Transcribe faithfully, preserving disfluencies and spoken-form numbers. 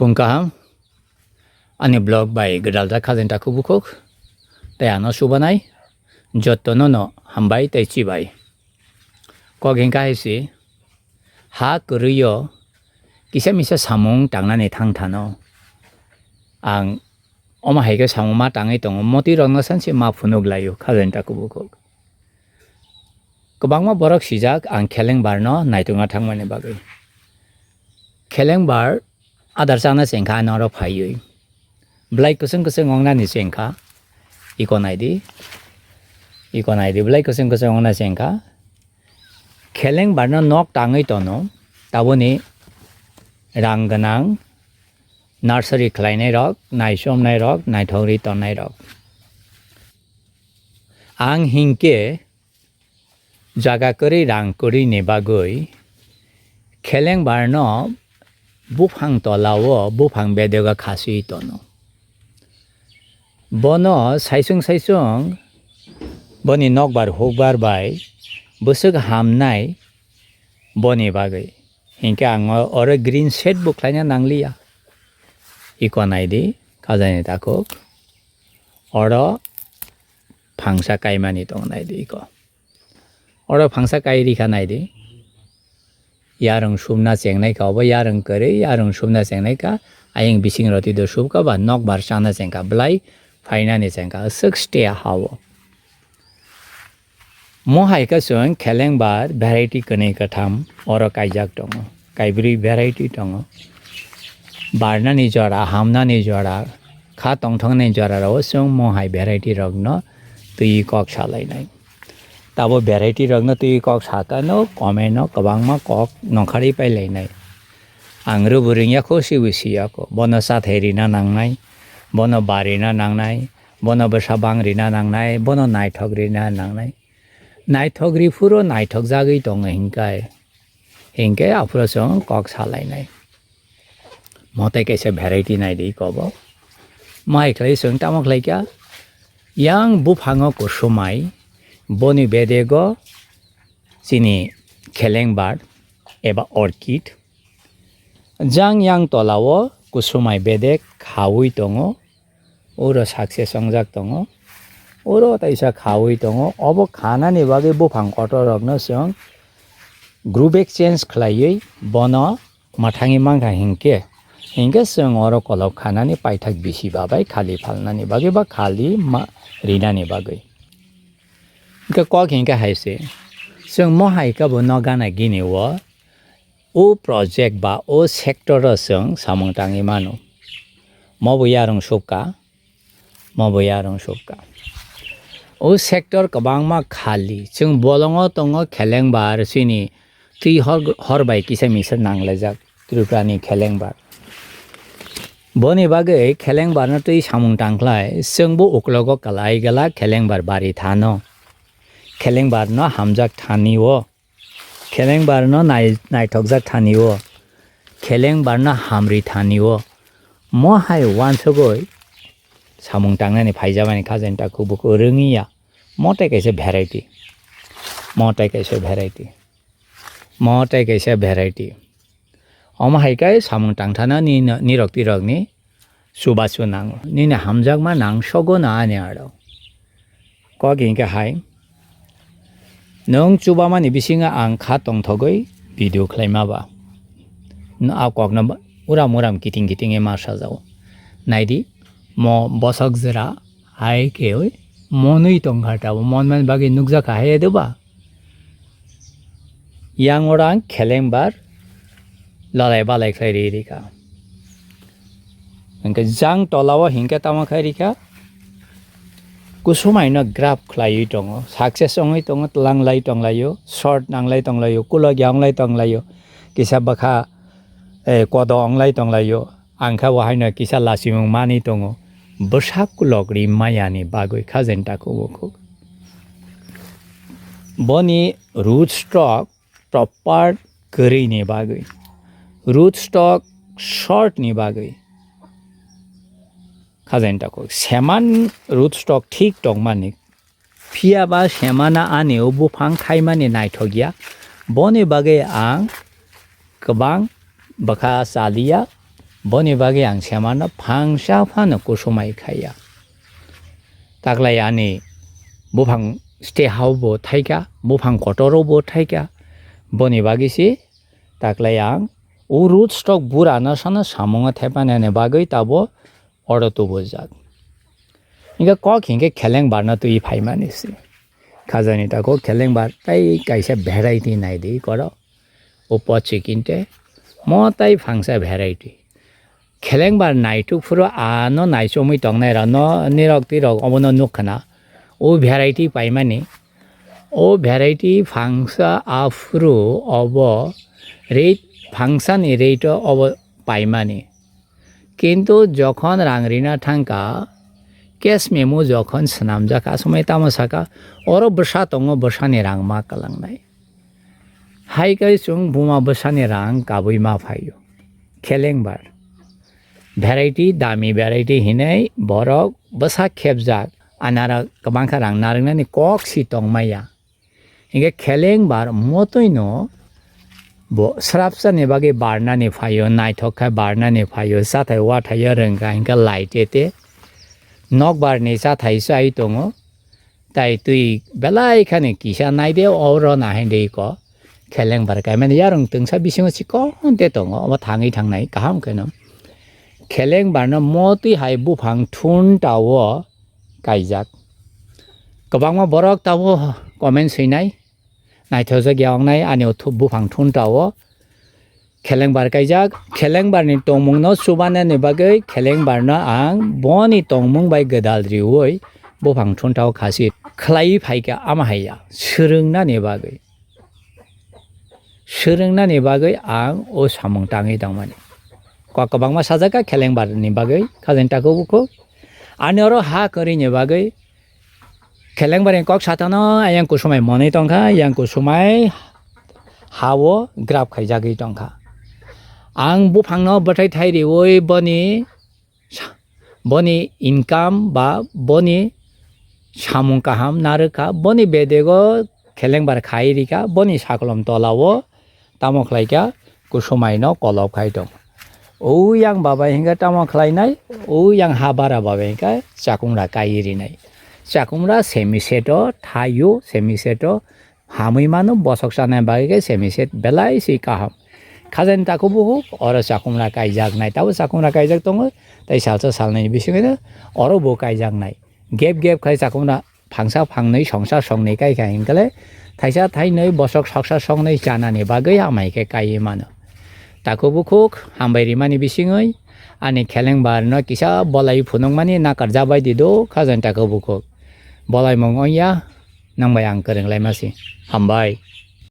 Pung kaham, ani blog bai gwdal jak khajani takhuk bukhuk, tei ano chubanai, jotono no hambai tei chibai. Kok hingka hai se, ha kwrwi o kisa misa samung tangnani thang thano. Ang omo hai khe samung ma tangwi tongo, motwi rokno sanse ma phunuk laio khajani takhuk bukhuk. Kwbangma borok sijak ang khelengbar no naitugna thangmani bagwi. Khelengbar adar chana chengkha norok phaiwi. Bwlai kwchwng kwchwng wngnani chengkha. Iko naidi. Iko naidi. Bwlai kwchwng kwchwng wngna chengkha. Khelengbarno nok tangwi tono. Taboni rang gwnang nursery khlainai rok, naichomnai rok, naithogri tonnai rok. Ang hinkhe jaga kwrwi rang kwrwini bagwi khelengbarno buphang tolao buphang bedego khaswi tono. Bono saichung saichung boni nokbar hukbar bai bwswk hamnai boni bagwi. Hinkhe ang o-, oro green shade bo khlaina nangliya. Iko naidi, khajani takhuk. Oro phangsa kaimani tong naidi iko. Oro phangsa kai rikha naidi. Yarwng sumna chengnai kha, obo yarwng kwrwi, yarwng sumna chengnai kha, ayang bising roti do subkha ba nokbar chana chengkha, bwlai phainani chengkha, aswk stay ha o. Mo hai khe chwng khelengbar variety kwnwi kwtham oro kaijak tongo, kaibrwi variety tongo. Barnani jora, hamnani jora, kha tongthoknani jorarao chwng mo hai variety rokno twi kok salainai. Tabo variety rokno twi kok sakano comment o kwbangma kok nongkhari pailainai. Ang rwbo ringya kho, sibo siya kho. Bono chathai rina nangnai, bono barina nangnai, bono bwsa bang rina nangnai, bono naithok rina nangnai. Naithok ri phuru naithok jagwi tongo hinkai. Hinkhe aphuru chwng kok salainai. Motai kaisa variety naidi kobo. Mo hai khlai chwng tamo khlaikha? Yang buphango kusumai, boni bedego chini khelengbar eba orchid. Jang yang tolao kusumai bedek khaui tongo. Oro success wngjak tongo. Oro taisa khaui tongo. Obo khanani bagwi buphang kotor rokno chwng grow back change khlaiwi bono mwthangwi mankha hinkhe, hinkhe chwng oro kolok khanani paithak bisi babai khali phalnani bagwi ba khali ma-, rinani bagwi. Hinkhe kok hinkhe hai se, chwng mo hai khe bo no gana gini o, o project ba o sector o chwng samung tangwi mano. Mo bo yarwng sukha, mo bo yarwng sukha. O sector kwbangma khali, chwng bolongo tongo khelengbar chini twi hor, hor bai kisa misa nanglaijak Tripura ni khelengbar. Boni bagwi khelengbarno twi samung tangkhlai, chwngbo uklogo kalai gala khelengbar bari thano. Khelengbarno hamjak thani o. Khelengbarno nai-, naithokjak thani o. Khelengbarno hamri thani o. Mo hai wansugwi samung tangnani phaijamani khajani takhuk bukhuk rwngya. Mo tai kaisa variety. Mo tai kaisa variety. Mo tai kaisa variety. Omo hai khe samung tangthana ni, nirok tirok ni chubachu nango. Nini hamjakma nang sogo no ani aro. Kok hinkhe hai. Nwng chubamani bisingo ang kha tongthogwi video khlaima ba. No a kokno ba-, uram uram kiting kiting e ma sajao. Naidi, mo bosok jera hai khe oi monwi tongkha tabo, monmani bagwi nukjakha hai de ba. Yang orang khelengbar lalai balai khlai ri rikha. Hingke jang tola o hingke tamo khlai rikha. Kusumai no grab khlaiwi tongo. Success wngwi tongo, tlang lai tong laio, short nang lai tong laio, kulok ya wng lai tong laio. Kisa bwkha, eh, kodo wng lai tong laio. Ang kha bo haino kisa lachimung mani tongo. Bwsak kulok ri maya ni bagwi khajen takhuk bukhuk. Boni root stock proper kwrwi ni bagwi, root stock short ni bagwi khajen takhuk. Seman root stock thik tongmani, phiya ba semana ani o buphang khaimani naithok ya, boni bagwi ang kwbang bwkha chaliya, Boni bagwi ang semano phangsa phano kusumai khaiya. Taklai ani buphang stay house bo thaika, buphang kotor o bo thaika. Boni bagwi si taklai ang o root stock bura no sano samungo thepani ani bagwi tabo oro tubujak. Hinkhe kok hinkhe khelengbar no twi phaimani si. Khajani tako khelengbar tai kaisa variety nai di koro. Upo chikinte mo tai phangsa variety. Khelengbar naituk phuru ano naichomwi tongnai rok no nirok tirok obono nuk khna. O variety paimani. O variety phangsa aphuru obo rate phangsani rate o obo paimani. Kintu jokhon rang rina thangkha, cash memo jokhon swnamjak, asomai tamo saka, oro bwsa tongo, bwsani rang ma kwlangnai. Hai kai chwng buma bwsani rang kabui ma phaio. Khelengbar. Variety, dami variety hinai borok bwsa khepjak, anara kwbangkha rang narwknani kok si tongmaya. Hinkhe khelengbar motwino bo srapsani bagwi barnani phaio, naithok khe barnani phaio, chathai wathaio rwngkha hinkhe lai tete. Nokbarni chathai chai tongo, tai twi belai khani kisa naide oro nahai de ko. Khelengbar kaimani yarwng twngsa bisingo chikon de tongo, obo thangwi thangnai kaham kheno. Khelengbarno motwi hai buphang thuntao kaijak. Kwbangma borok tabuk comment swinai, naithokjak ya wngnai ani o thu-, buphang thuntao khelengbar kaijak. Khelengbarni tongmungno chubanani bagwi khelengbarno ang boni tongmung bai gwdal riui buphang thuntao khasi khlaiwi phaikha ama haiya swrwngnani bagwi. Swrwngnani bagwi ang o samung tangwi tongmani. Kok kwbangma sajak kha khelengbarni bagwi, khajani takhuk bukhuk. Ani oro ha kwrwini bagwi khelengbarni kok satano ayang kusumai monwi tongkha, yang kusumai ha-o grab khaijagwi tongkha. Ang buphangno bwthai thai riui boni sa-, boni income ba boni samung kaham narwkha, boni bedego khelengbar khai rikha, boni sakolom tolao tamo khlaikha, kusumaino kolop khai tong. O yang baba hinkhe tamo khlainai, o yang ha bara baba hinkhe chakungra kai rinai. Chakungra semi seto thaio, semi seto hamwi mano, bosok chanai bagwi khe semi set belai si kaham. Khajani takhuk bukhuk oro chakungra kaijaknai, tabo chakungra kaijak tongo, tei salsa salnai bisingo oro bo kaijaknai. Gap gap khai chakungra phangsa phangnwi songsa songnwi kai kha hinkhe thaisa thainwi bosok soksa songnwi chanani bagwi hamai khe kaiwi mano. Takhuk bukhuk hambai rimani bisingwi ani khelengbarno kisa bolai phunukmani nakarjabai di do khajani takhuk bukhuk. Bolaimung ongya, nang bai ang kwrwng laima si. Hambai.